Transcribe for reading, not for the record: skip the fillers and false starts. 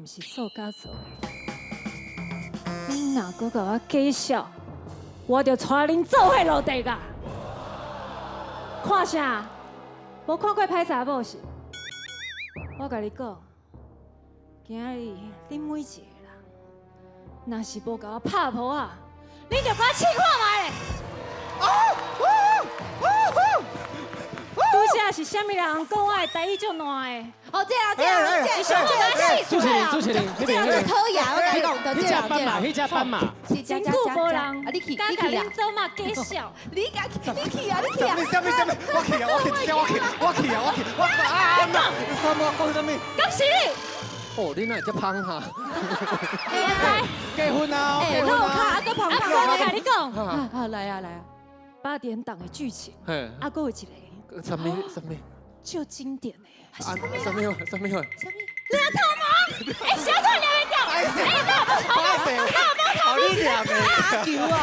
毋是塑膠做的。恁若閣共我假笑，我就帶恁做伙落地獄。看啥？無看過歹查某是？我共你講，今仔日恁每一个人，若是無共我拍噗仔，恁就共我試看覓咧。拄才是啥物人講我的台語足爛的？哦，這樣這樣這你想我共我試主持人，主持人，這樣就討厭，我共你講，彼隻斑馬，彼隻斑馬，真久無人啊，你去，敢共你去啊恁做嘛假笑。你敢去，你去啊，你去啊！啥物啥物？我去啊！我去，我去，我去啊！我去，我啊！啥物？講啥物？敢是你？哦，你哪會遮芳哈？會結婚啊！哎，結婚落卡啊！啊，閣芳啊，芳。我共你講，啊啊，來啊來啊！八點檔的劇情，嘿，啊，閣有一個啥物啥物？足經典的。啊，啥物啥物？哎，小可念袂著，歹勢，歹勢，好你念的。球哦！